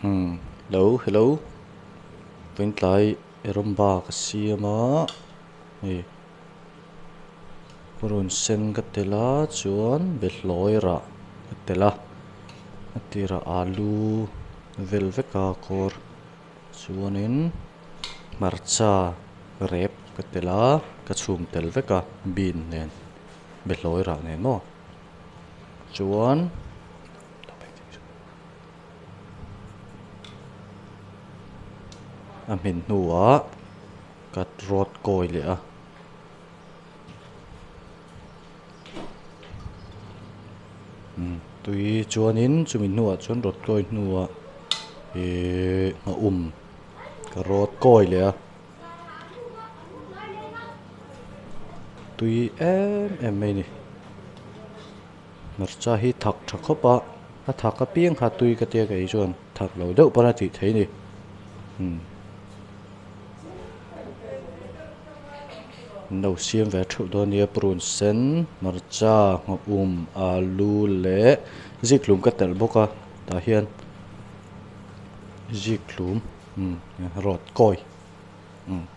Umm hello hello vawiin rawmba ka siam a hei purun sen ka tel a chuan behlawi rah ka tel a a tirah alu vel vek a kawr chuanin hmarcha rep ka tel a ka chhum tel vek a bean nen behlawi rah nen maw chuan. A hmin hnuah ka rawt kawi leh a. Umm tui chuanin chumi hnuah chuan rawt kawi hnuah ihh nghaum ka rawt kawi leh a. Tui em em mai a ni. Hmarcha hi thak tha khawp a, a thak apiang kha tui ka tia kei chuan thak lo deuh pawn a tih theih a ni. Umm an lo siam ve theuh dawn nia purun sen hmarcha nghawhum alu leh zikhlum ka telh bawk a tah hian zikhlum umm rawt kawi umm.